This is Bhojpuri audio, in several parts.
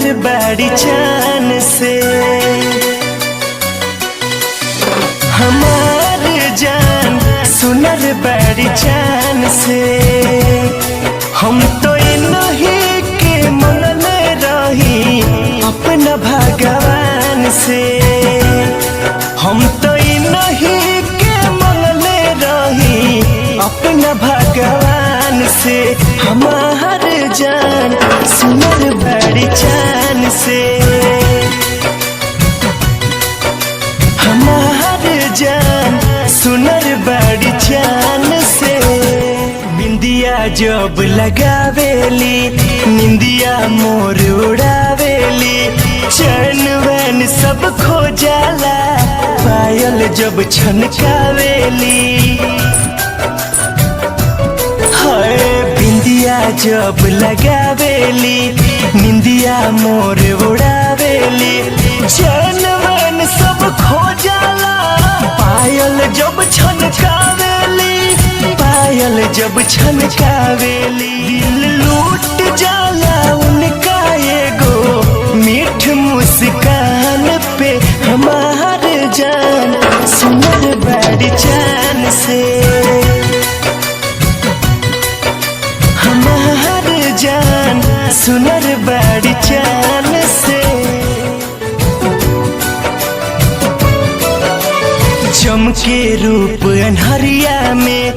सुनर बाड़ी चान से। हमार जान सुनर बाड़ी चान से। हम तो इन्हीं के मनले रही अपना भगवान से। हम तो इन्हीं के मनले रही अपना भगवान से। हमार जान सुनर बड़ी चान से। हमार जान सुनर बड़ी चान से। बिंदिया जब लगावेली निंदिया मोर उड़ावेली, चैन वैन सब खो जाला पायल जब छनकावेली। हाय बिंदिया जब लगावेली निंदिया मोर उड़ावेली, चैन वैन सब खो जाला पायल जब छनकावेली। पायल जब छनकावेली दिल लूट जाला उनका एगो मीठ मुस्कान पे। हमार जान सुनर बड़ी चान से। हमार जान सुनर बड़ी चान से। चमके रूप अनहरिया में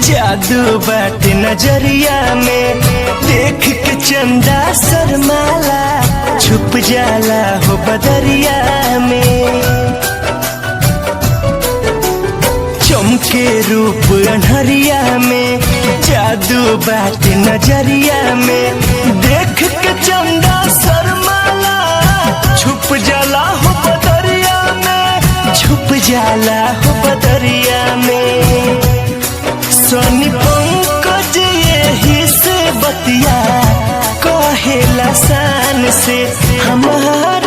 जादू बाट नजरिया में, देख के चंदा शर्माला छुप जाला हो बदरिया में। चमके रूप अनहरिया में जादू बाट नजरिया में, देख के चंदा शर्माला छुप जाला हो बदरिया में। छुप जाला हो बदरिया में। सोनी पंकज यही से बतिया कहेला शान से। हमार